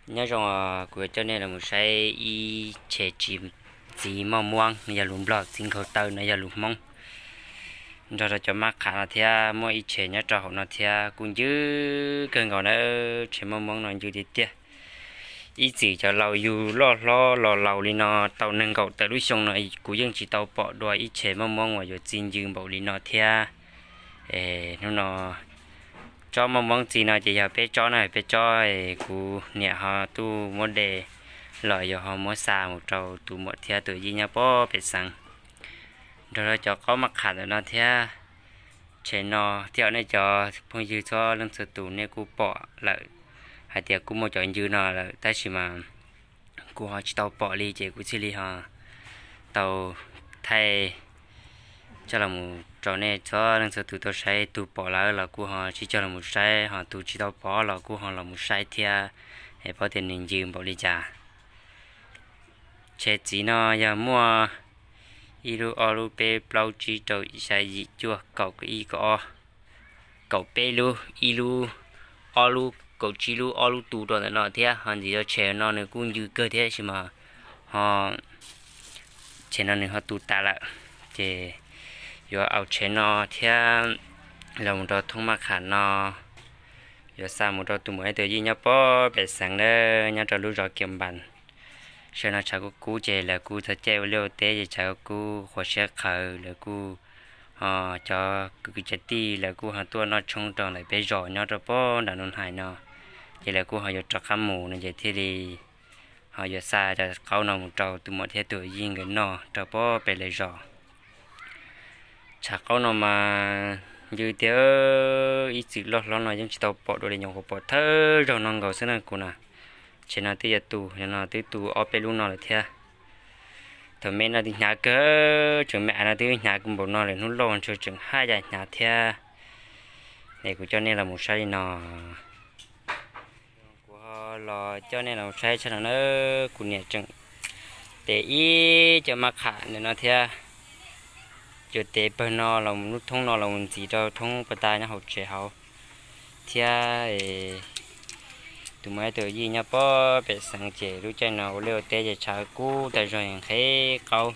Nyob zoo, kuv yuav coj nej los saib ib tshem txiv moj muab, yog lus Nplog, txiv nkhaus taw no yog lus Hmoob, nrog rau cov maj qham no thiab. Muaj ib tshem nyob rau hauv no thiab, kuj ncw kawg nkaus na. Tshem moj muab no ncw tiag tiag. Ib txwm cov laus yug loj hlob los laus li no tau nees nkaum tawm lub xyoo no kuv yeej tsis tau pom dua ib tshem moj muab uas yuav txi ncw npaum li no thiab. Hnub no tsob moj muab txi no ces yog peb tsob na, peb tsob. Kuv niam ho tuaj muab de los yog ho muab xa mus rau tus muam thiab tus yij nyob pob pem xeev, nrog rau cov qaub maj qham ntawm no thiab. Tshem no thiab, nej cov phooj ywg txhua leej txhua tus nej kuj pom lawm hais tias kuj muaj cov ncw no lawm, tab sis mas kuv ho tsis tau pom li, ces kuv thiaj li ho tau thaij coj los mus rau nej txhua leej txhua tus tau saib. Tus pom lawm los kuj ho sib coj los mus saib, ho tus tsis tau pom los kuj ho los mus saib thiab, es paub tias nws ncw npaum li cas. Tshem txiv no yog muaj ib lub, ob lub, peb, plaub, tsib, rau, xya, yim, cuaj, kaum, ib, kaum ob, kaum peb lub, ib lub, ob lub, kaum tsib lub, ob lub tu rau ntawm no thiab. Ho ntxiv rau tshem no nws kuj ncw kawg thiab, tab sis mas ho tshem no nws ho tu tas lawm, ces yuav au tshem no thiab los mus rau thoob maj qham no, yuav xa mus rau tus muam thiab tus yij nyob pob pem xeev na, nyob rau lub zos Kiav Npas. Sawv no tshav kuj kub ces lawv kuj txog caij ua liaj ua teb ces tshav kuj kub, qhuav siab qhawv, lawv kuj ho cov kwv cov tij lawv kuj ho tuaj noj tshoob rau ntawm peb zos nyob rau pob nram Nus Hais no, ces lawv kuj ho yuav rov qab mus no ces thiaj li ho yuav xa cov qaub no mus rau tus muam thiab tus yij nkawd noj rau pob pem lawv zos. Tshav qaub no mas ncw tiag, ib txwm loj hlob no yeej tsis tau pom dua li, nyuam qhuav pom thawj zaug no nkaus xwb na kuv na. Tshem no twb yuav tu, no twb tu ob peb lub no lawm thiab. Thaum me no twb hnyav kawg, tseem me av no twb hnyav npaum no lawm, hnub lauj ntshe tseem haj yam hnyav thiab. Es kuv coj nej los mus saib li no. Kuv ho los coj nej los saib tshaj no na, kuv niam tseem tev ib co maj qham ntawm no thiab. Cov tev pawg no los lub thoob no los mus ntxiv rau thoob pas tas nyob hauv tsev hauv thiab. Tus muam thiab tus yij nyob pob pem xeev ces lub caij no ua liaj ua teb ces tshav kub tas zog, nqhis qaub.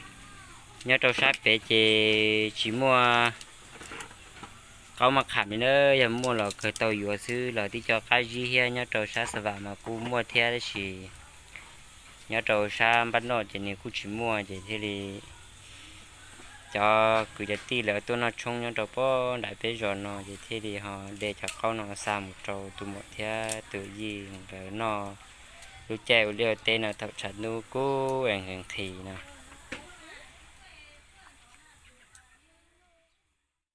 Nyob rau sab pem ces tsis muaj qaub maj qham li na, yog muaj los kawg tau yuav xwb los tib co qab zib thiab. Nyob rau sab Xa Vam mas kuj muaj thiab, tab sis nyob rau sab npab noj ces nws kuj tsis muaj, ces thiaj li cov kwv cov tij lawv tuaj noj tshoob nyob rau pob nram peb zos no ces thiaj li ho de cov qaub no xa mus rau tus muam thiab tus yij nkawd noj. Lub caij ua liaj ua teb no thaum tshav ntuj kub es nqhis nqhis no,